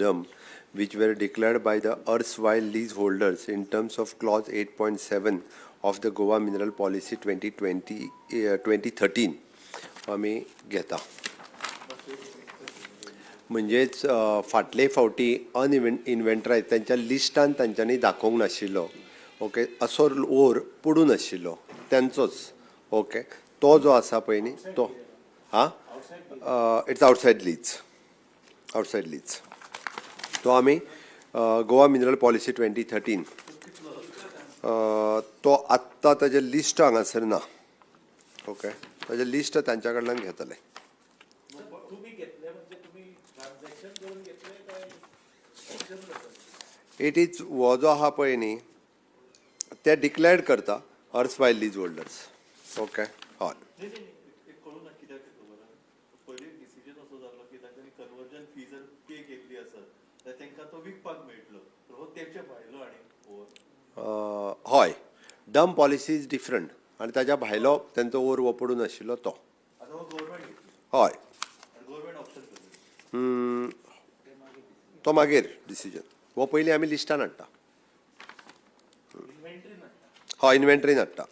dump which were declared by the erstwhile lease holders in terms of clause 8.7 of the Goa Mineral Policy 2020, 2013 आमी घेता. म्हणजेच फाटले फावटी अनइन्व्हेंटरायज तांच्या लिस्टान तांच्यांनी दाखोवंक नाशिल्लो, ओके, असो ओर पडून आशिल्लो तांचोच, ओके, तो जो आसा पळय न्ही तो हा it's outside lease, outside lease. तो आमी गोवा मिनरल पॉलिसी 2013 तो आत्तां ताजें लिस्ट हांगासर ना, ओके, ताजें लिस्ट तांच्या कडल्यान घेतले. तुम्ही घेतले म्हणजे तुम्ही ट्रान्झॅक्शन करून घेतले काय ऑप्शन करता? It is हो जो आहा पळय न्ही ते डिक्लेअर्ड करता अर्सवायल लीज होल्डर्स, ओके, हय. नाही नाही नाही, एक कळूं ना कित्याक तें खबर आहा. पयलीं डिसिजन असो जाल्लो की तांच्यांनी कन्वर्जन फी जर पे केल्ली आसत जाल्यार तांकां तो विकपाक मेळटलो, तर हो तेचे भायलो आनी ओवर. हय, डंप पॉलिसी is different आनी ताज्या भायलो तांचो ओर हो पडून आशिल्लो तो. आतां हो गव्हर्मेंट घेतली हय. आनी गव्हर्मेंट ऑप्शन करतली. तो मागीर डिसिजन, हो पयलीं आमी लिस्टान हाडटा. इन्व्हेंटरी ना? हय, इन्व्हेंटरीन हाडटा.